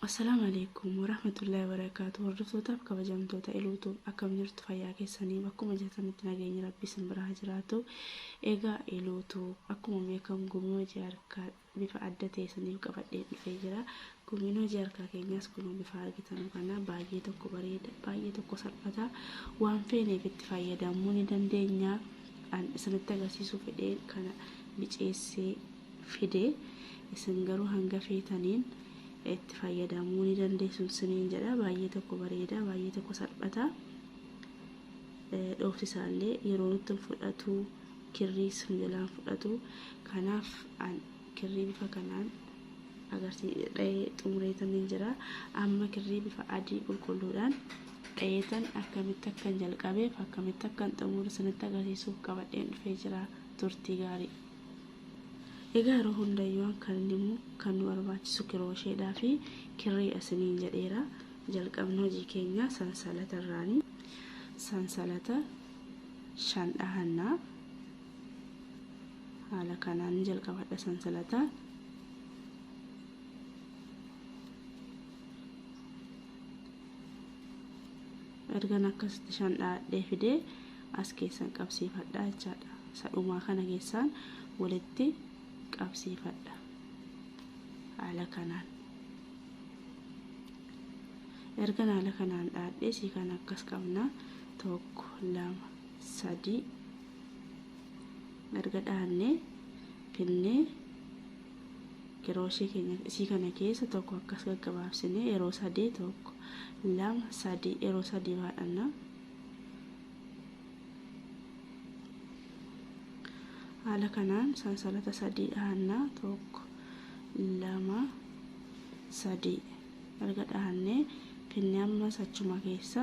Assalaamu alaikum warahmatullahi wabarakaatu. Hordoftootaaf kabajamtoota Iluutuu, akkam jirtu? Fayyaa keessanii? Bakkuma jirtanitti nageenya Rabbii isin biraa haa jiraatu. Egaa Iluutuu, akkuma beekamu gumii hojii harkaa bifa adda ta'e isiniif qabadhee dhufee jira. Gumiin hojii harkaa keenyaas kunoo bifa argitan kana baay'ee tokko bareeda, baay'ee tokko salphata. Waan feeneef itti fayyadamuu ni dandeenya. An isinitti agarsiisuu fedhee kana biceessee fide, isin garuu hanga feetaniin itti fayyadamuu ni dandeessu isiniin jedha. Baay'ee tokko bareeda, baay'ee tokko salphata. Dhoofti isaallee yeroo nutti hin fudhatu, kirriis nu jalaan fudhatu. Kanaaf an kirrii bifa kanaan agarsiisee xumureetaniin jira. Amma kirrii bifa adii qulqulluudhaan dhayeetan akkamitti akkan jalqabeef akkamitti akkan xumuru isinitti agarsiisuuf qabadheen dhufee jira. Turtii gaarii. Egaa yeroo hundayyuu kan inni immoo kan nu barbaachisu kiroosheedhaa fi kirrii isiniin jedheera. Jalqabni hojii keenya sansalata irraanii sansalata 5 dhahannaa. Haala kanaan jalqabadha sansalata. Ergan akkasitti 5 dhahadhee fidee as keessan qabsiifadha jechaadha. Isa dhumaa kana keessaan walitti qabsiifadha. Haala kanaan. Ergan haala kanaan dhahadhee sii kana akkas qabna. 1, 2, 3 erga dhahannee finnee kirooshee keenya isii kana keessa tokko akkas gaggabaabsinee yeroo 3, 1, 2, 3 yeroo 3 baadhanna. Haala kanaan sansalata 3 dhahanna. 1, 2, 3 erga dhahannee finnee ammas achuma keessa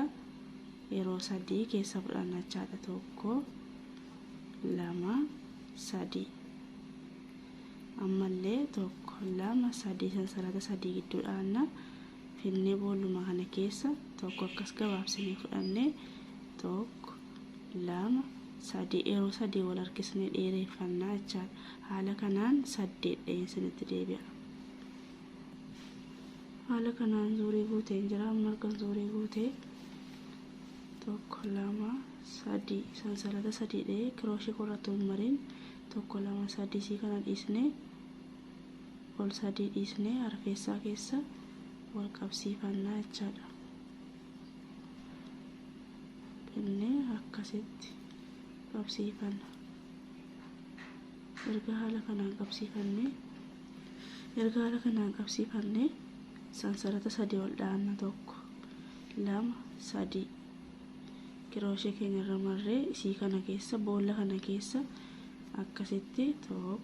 yeroo 3 keessa fudhanna jechaadha. 1, 2, 3 ammallee 1, 2, 3 sansalata 3 gidduu dhahanna. Finnee boolluma kana keessa tokko akkas gabaabsinee fudhannee 1, 2, 3 yeroo 3 wal harkisnee dheereeffannaa jechaadha. Haala kanaan 8 dha'een isinitti deebi'a. Haala kanaan zuurii guuteen jira. Amma erga zuurii guutee 1, 2, 3 sansalata 3 dha'ee kirooshii korratti hin mariin 1, 2, 3 sii kana dhiisnee ol 3 dhiisnee arfeessaa keessa wal qabsiifannaa jechaadha. Finnee akkasitti qabsiifanna. Erga haala kanaan qabsiifannee erga haala kanaan qabsiifannee sansalata 3 ol dhahanna. 1, 2, 3 kirooshee keenya irra marree isii kana keessa, boolla kana keessa akkasitti 1,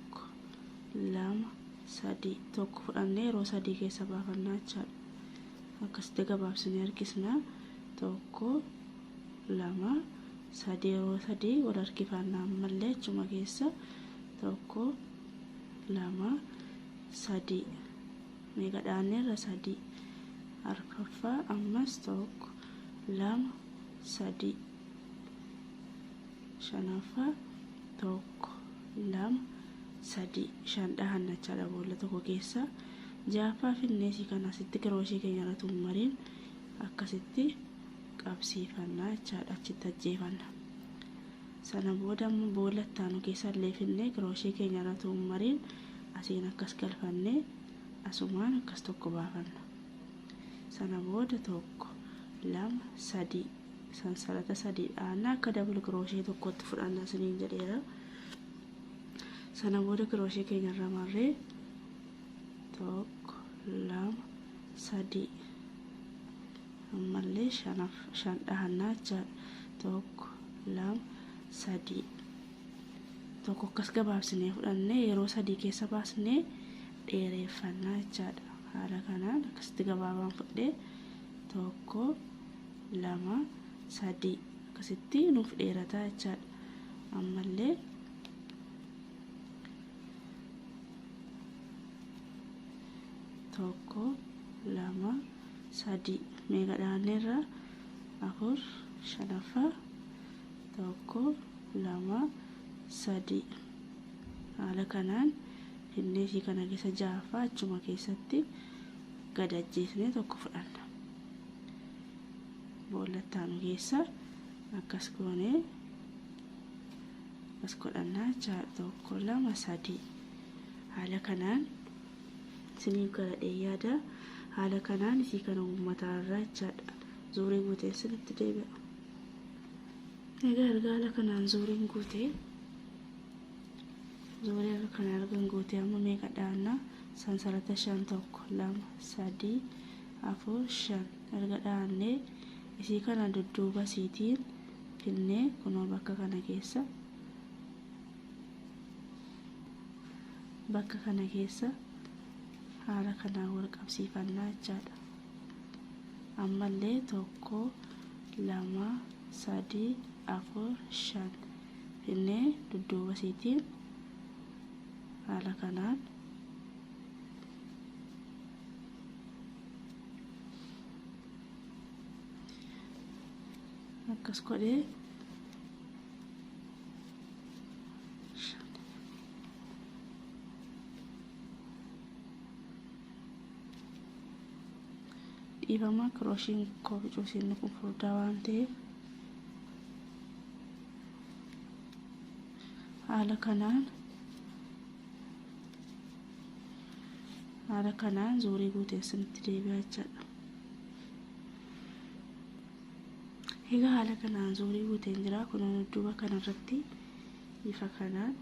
2, 3 tokko fudhannee yeroo 3 keessa baafannaa jechaadha. Akkasitti gabaabsinee harkisna. 1, 2, 3 yeroo 3 wal harkifannaa. Ammallee achuma keessa 1, 2, 3 meeqa dhaanneerra? 3. Arfaffaa ammas 1, 2, 3 shanaffaa 1, 2, 3 5 dhahanna jechaadha boolla tokko keessa. Ja'affaa finneesii kana asitti kirooshee keenya irra mariin akkasitti qabsiifannaa jechaadha, achitti ajjeefanna. Sana booda immoo boolla ittaanu keessa illee finnee kirooshee keenya irra mariin asiin akkas galfannee asumaan akkas tokko baafanna. Sana booda 1, 2, 3 sansalata 3 dhaanna, akka double crochet tokkotti fudhanna isiniin jedheera. Sana booda kirooshee keenya irra marree 1, 2, 3 ammallee 5 dhahannaa jechaadha. 1, 2, 3 tokko akkas gabaabsinee fudhannee yeroo 3 keessa baasnee dheereeffannaa jechaadha. Haala kanaan akkasitti gabaabaan fudhee 1, 2, 3 akkasitti nuuf dheerataa jechaadha. Ammallee 1, 2, 3 meeqa dhahanneerra? 4 shanaffaa 1, 2, 3 haala kanaan finneesii kana keessa ja'affaa achuma keessatti Gad ajjeesnee tokko fudhanna. Boolla itti aanu keessa akkas goonee akkas godhannaa jechaadha. 1, 2, 3. Haala kanaan isiniif galadhee yaada. Haala kanaan isii kana uummataa irraa jechaadha. Zuurii guutee isinitti deebi'a. Egaa erga haala kanaan zuuriin guutee, zuurii erga kana argan guutee, amma meeqa dhaanna? Sansalata 5, 1, 2, 3, 4, 5. Erga dhaannee isii kana dudduuba isiitiin finnee kunoo bakka kana keessa haala kanaan wal qabsiifannaa jechaadha. Ammallee 1, 2, 3, 4, 5 finnee dudduuba isiitiin haala kanaan akkas godhee. Dhiifama, kirooshiin koo bicuusiin kun furdaa waan ta'eef. Haala kanaan zuurii guutee isinitti deebi'aa jechaadha. Egaa haala kanaan zuurii guuteen jira. Kun dudduuba kanarratti bifa kanaan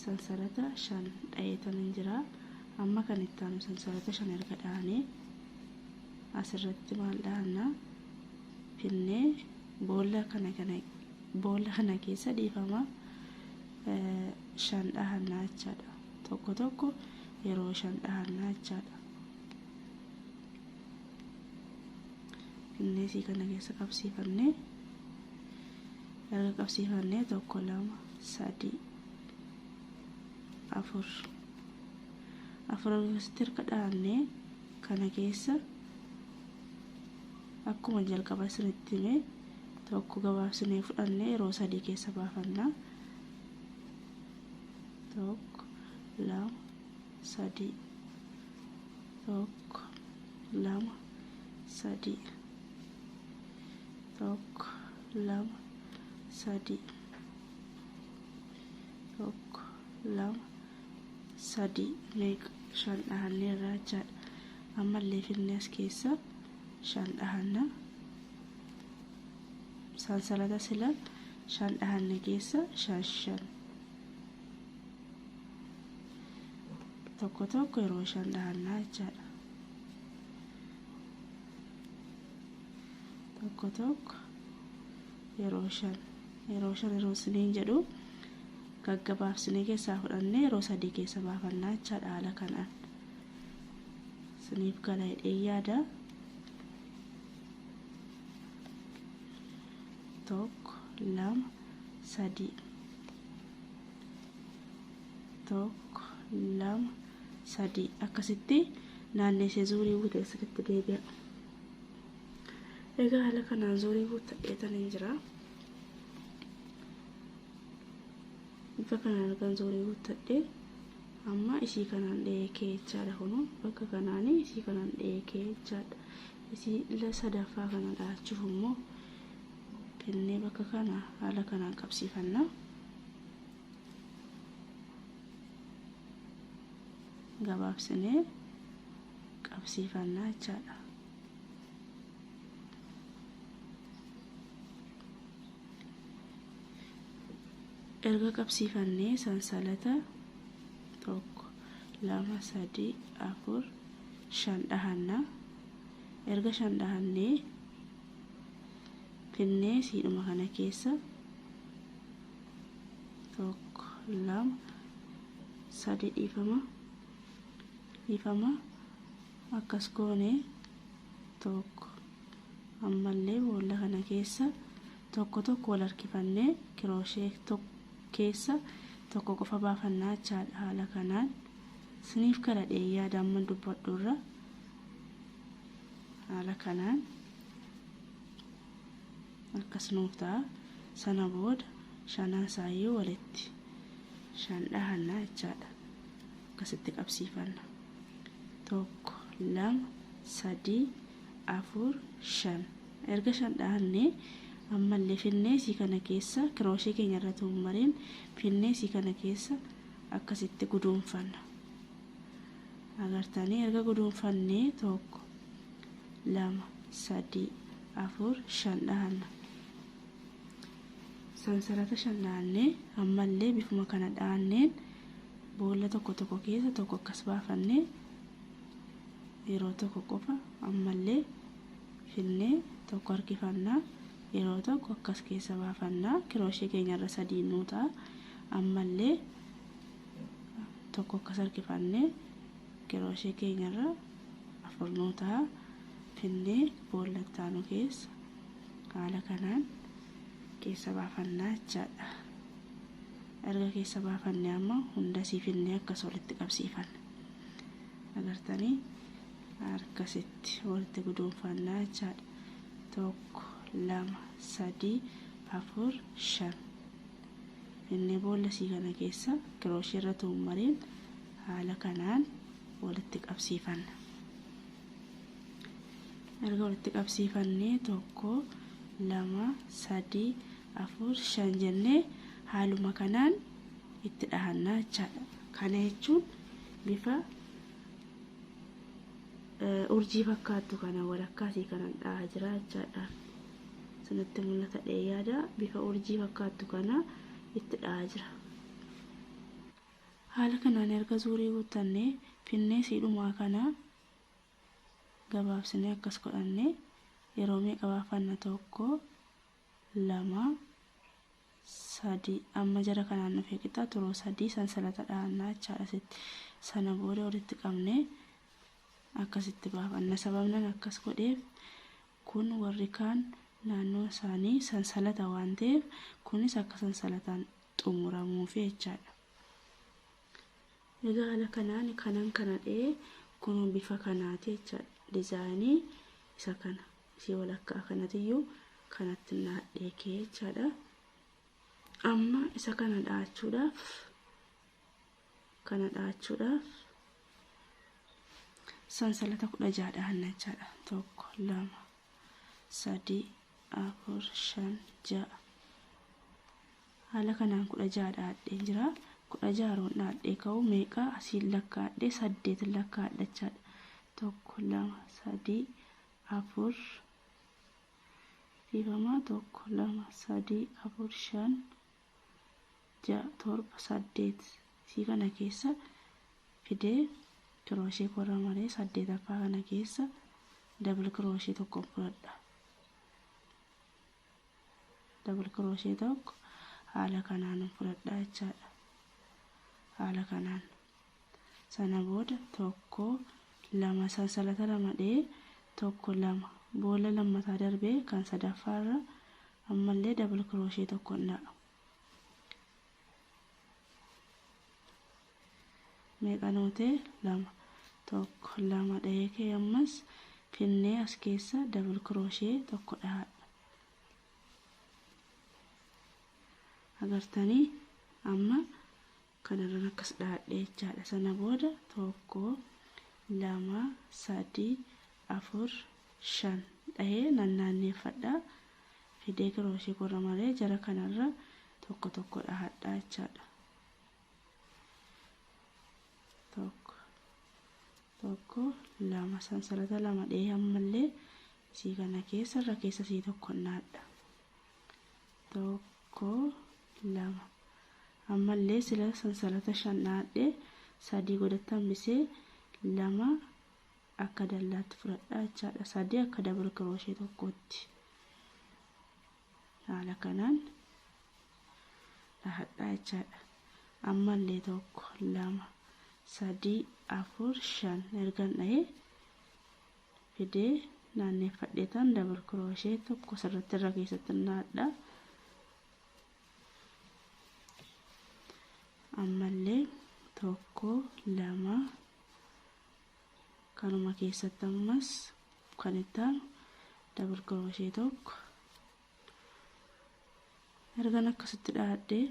sansalata 5 dhaheetan jira. Amma kan itti aanu sansalata 5 erga dhahanee asirratti maal dhahanna? Finnee boolla kana keessa, dhiifama, 5 dhahannaa jechaadha. Tokko tokko yeroo 5 dhahannaa jechaadha. Finnee isii kana keessa qabsiifannee, erga qabsiifannee, 1, 2, 3, 4, 4 akkasitti erga dhahannee, kana keessa akkuma jalqaba isinitti hime tokko gabaabsinee fudhannee yeroo sadii keessa baafannaa. 1, 2, 3, 1, 2, 3, 1, 2, 3, 1, 2, 3. Meeqa? 5 dhahannee irraa jechaadha. Ammallee finnee as keessa 5 dhahanna. Sansalata sila 5 dhahanne keessa 5 5, tokko tokko yeroo 5 dhahannaa jechaadha. Tokko tokko yeroo 5, yeroo 5 yeroo isiniin jedhu gaggabaabsinee keessaa fudhannee yeroo sadii keessa baafannaa jechaadha. Haala kanaan isiniif gala jedhee yaada. 1, 2, 3, 1, 2, 3. Akkasitti naanneessee zuurii guutee sirriitti deebi'a. Egaa haala kanaan zuurii guuttadheetan hin jira. Bifa kanaan argan zuurii guuttadhee, amma isii kanaan dheekee jechaadha. Kunoo bakka kanaanii isii kanaan dheekee jechaadha. Isii sadaffaa kana dhahachuuf immoo kennee bakka kana haala kanaan qabsiifanna. Gabaabsinee qabsiifannaa jechaadha. Erga qabsiifannee sansalata 1, 2, 3, 4, 5 dhahanna. Erga 5 dhahannee finnee siidhuma kana keessa 1, 2, 3, dhiifama, dhiifama, akkas goone. 1, ammallee boolla kana keessa tokko tokko wal harkifannee kirooshee keessa tokko qofa baafannaa jechaadha. Haala kanaan isiniif galadhee yaada amma dubbadhu irra. Haala kanaan akkas nuuf ta'a. Sana booda shanan isaayyuu walitti 5 dhahannaa jechaadha. Akkasitti qabsiifanna. 1, 2. 3, 4, 5. Erga 5 dhahannee ammallee finnee isii kana keessa kirooshee keenya irra tuummareen finnee isii kana keessa akkasitti guduunfanna. Agartanii erga guduunfannee 1, 2, 3, 4, 5 dhahanna. Sansalata 5 dhahannee ammallee bifuma kana dhahanneen boolla tokko tokko keessa tokko akkas baafannee yeroo tokko qofa ammallee finnee tokko harkifannaa yeroo tokko akkas keessa baafannaa kirooshee keenyarra 3 nuu ta'a. Ammallee tokko akkas harkifannee kirooshee keenyarra 4 nuu ta'a. Finnee boolla ittaanu keessa haala kanaan keessa baafannaa jechaadha. Erga keessa baafannee amma hundasii finnee akkas walitti qabsiifanna. Agartanii akkasitti walitti guduunfannaa jechaadha. 1, 2, 3, 4, 5. Finnee boolla sii kana keessa kirooshee irra tuummareen haala kanaan walitti qabsiifanna. Erga walitti qabsiifannee 1, 2, 3, 4, 5 jennee haaluma kanaan itti dhahannaa jechaadha. Kana jechuun bifa urjii fakkaattu kana walakkaa isii kanan dhahaa jira jechaadha. Sanatti mul'ata yaada bifa urjii fakkaattu kana itti dhahaa jira. Haala kanaan erga zuurii guuttannee finnee siidhumaa kana gabaabsinee akkas godhannee yeroo meeqa baafanna 1, 2, 3 amma jara kanaan dhufee qixa turoo 3 sansalata dhahannaa jechaadha asitti. Sana booda walitti qabnee akkasitti baafanna. Sababni akkas godheef kun warri kaan naannoo isaanii sansalata waan ta'eef kunis akka sansalataan xumuramuufi jechaadha. Egaa haala kanaan kanan kana dha'ee kun bifa kanaati jechaadha. Dizaayinii isa kana isii walakkaa kanatiyyuu kanatti naadhee kee jechaadha. Amma isa kana dhahachuudhaaf sansalata 16 dhahanna jechaadha. 1, 2, 3, 4, 5, 6. Haala kanaan 16 dhahadhee jira. 16 yeroon dhahadhee ka'u meeqa asiin lakkaa'adhee 8 lakkaa'adha jechaadha. 1, 2, 3, 4 dhiifama 1, 2, 3, 4, 5, 6, 7, 8 isii kana keessa fidee kirooshee korra maree 8ffaa kana keessa dabal kirooshee tokko fudhadha. Dabal kirooshee tokko haala kanaan fudhadha jechaadha. Haala kanaan sana booda 1, 2 sansalata 2 dhee 1, 2 boolla lammataa darbee kan sadaffaarra ammallee dabal kirooshee tokko dha'a. Meeqa nootee 2, 1, 2 dhahee kee ammas finnee as keessa dabal kirooshee tokko dhahadha. Agartanii amma kanarran akkas dhahadhee jechaadha. Sana booda 1, 2, 3, 4, 5 dhahee nannaanneeffadha. Fidee kirooshee korra malee jara kanarra tokko tokko dhahadha jechaadha. 1, 1, 2 sansalata 2 dhahee ammallee isii kana keessa irra keessa isii tokko naadha. 1, 2 ammallee sila sansalata 5 dhahadhee 3 godhatti hambisee 2 akka dallaatti fudhadha jechaadha. 3 akka dabal kirooshee tokkotti haala kanaan dhahadha jechaadha. Ammallee 1, 2, 3, 4, 5 ergan dhahee fidee naanneeffadheetaan dabal kirooshee tokko sirriitti irra keessatti naadha. Ammallee 1, 2 kanuma keessatti ammas kan itti aanu dabal kirooshee tokko ergan akkasitti dhahadhee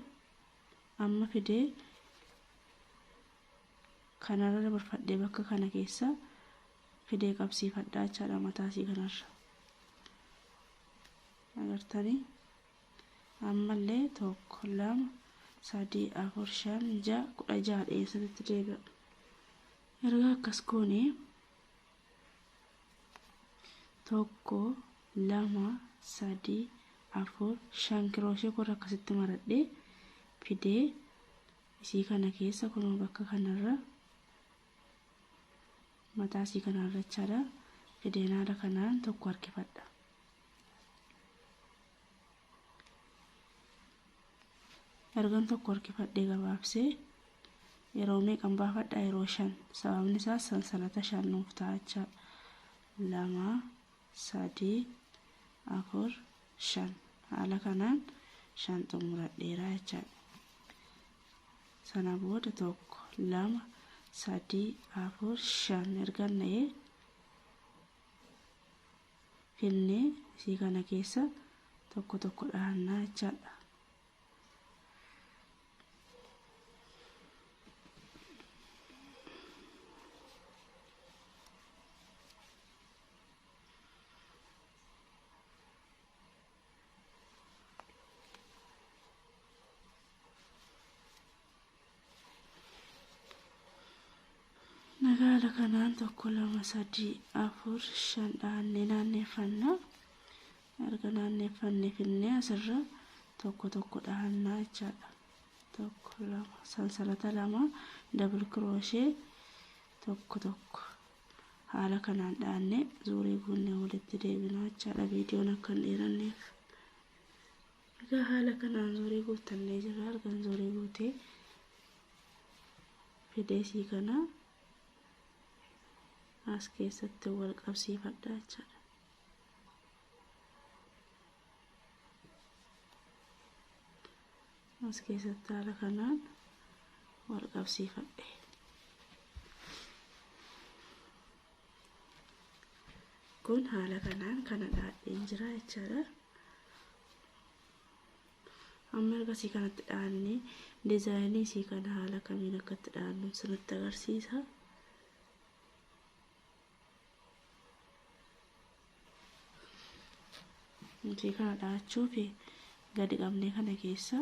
amma fidee kanarra dabarfadhee bakka kana keessa Fidee qabsiifadhaa jechaadha mataa isii kanarra. Agartanii ammallee 1 2 3 4 5 6 16 dhiyeessanitti deebi'a. Erga akkas goone 1 2 3 4 5 kirooshee korra akkasitti maradhee fidee isii kana keessa kunoo bakka kanarra mataa isii kanarra jechaadha. Fideen haala kanaan tokko harkifadha. Ergan tokko harkifadhee gabaabsee yeroo meeqan baafadha? Yeroo 5. Sababni isaas sansalata 5 nuuf ta'a jechaadha. 2 3 4 5 haala kanaan 5 xumuradheera jechaadha. Sana booda 1 2 3 4 5 ergan na'ee finnee isii kana keessa tokko tokko dhahannaa jechaadha. Nagaala kanaan 1 2 3 4 5 dhahannee naanneeffanna. Erga naanneeffannee finnee asirra tokko tokko dhahannaa jechaadha. 1 2 sansalata 2 dabul kirooshee tokko tokko haala kanaan dhahannee zuurii guunnee walitti deebinaa jechaadha. Viidiyoon akka hin dheeranneef. Egaa haala kanaan zuurii guuttannee jirra. Ergan zuurii guutee fidee isii kana as keessatti wal qabsiifadha jechaadha. As keessatti haala kanaan wal qabsiifadhe. Kun haala kanaan kana dhaadheen jira jechaadha. Amma erga isii kanatti dhaannee diizaayinii isii kana haala kamiin akka itti dhaannu sinitti agarsiisa. Isii kana dhaachuuf gadi qabnee kana keessa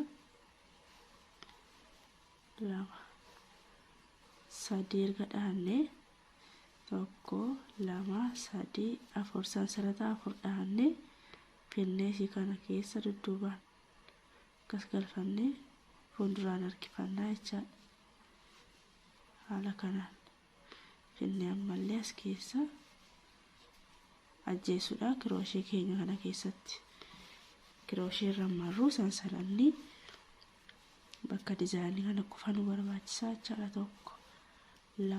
2 3 erga dhaannee 1 2 3 4 sansalata 4 dhaannee finnee isii kana keessa dudduubaan akkas galfannee fuulduraan harkifannaa jechaadha. Haala kanaan finnee ammallee as keessa ajjeesuudha kirooshee keenya kana keessatti. Kirooshee irra marruu sansalanni bakka diizaayinii kana qofa nu barbaachisaa jechaadha. 1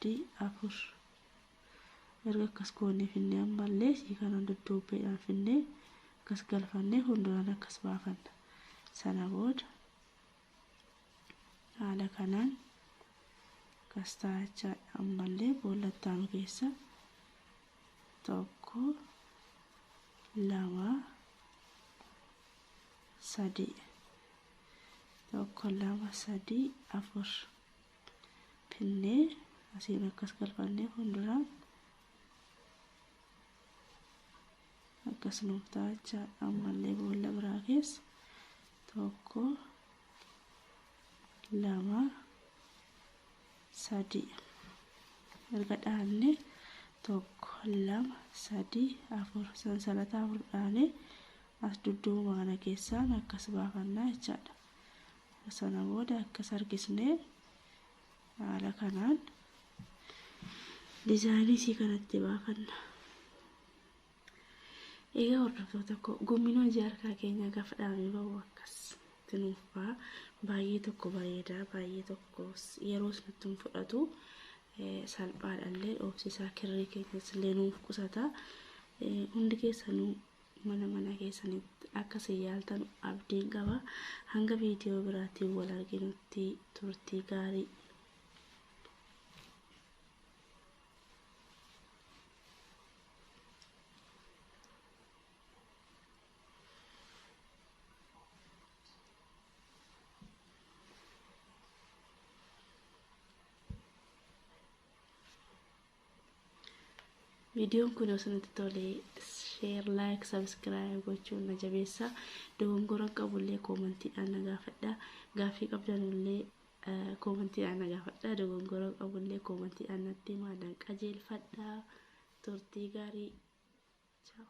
2 3 4 erga akkas goonee finnee ammallee isii kana dudduubbeedhaan finnee akkas galfannee fuulduraan akkas baafanna. Sana booda haala kanaan akkas ta'a jechaadha. Ammallee boollattaanu keessa 1 2 3 1 2 3 4 finnee asiin akkas galfannee fuulduraan akkas nuuf ta'a jechaadha. Ammallee boolla biraa keessa 1 2 3 erga dhaannee 1 2 3 4 sansalata 4 dhaanee as dudduuba kana keessaan akkas baafannaa jechaadha. Sana booda akkas harkisnee haala kanaan diizaayinii isii kanatti baafanna. Egaa hordoftoota koo gummiin hojii harkaa keenyaa gaafa dhaabee bahu akkas nuuf ba'a. Baay'ee tokko bareedaa, baay'ee tokko yeroos nutti hin fudhatu. Salphaadhallee dhoofsisaa kirrii keenyas illee nuuf qusata. Hundi keessanuu mana mana keessanitti akka isin yaaltan abdiin qaba. Hanga viidiyoo biraatiin wal arginutti turtii gaarii. Viidiyoon kun yoo isinitti tole share, like, subscribe gochuun na jabeessa. Dogongora qabullee koomantiidhaan na gaafadha. Gaaffii qabdanullee koomantiidhaan na gaafadha. Dogongora qabullee koomantiidhaan natti himaa, nan qajeelfadha. Turtii gaarii. Ciao.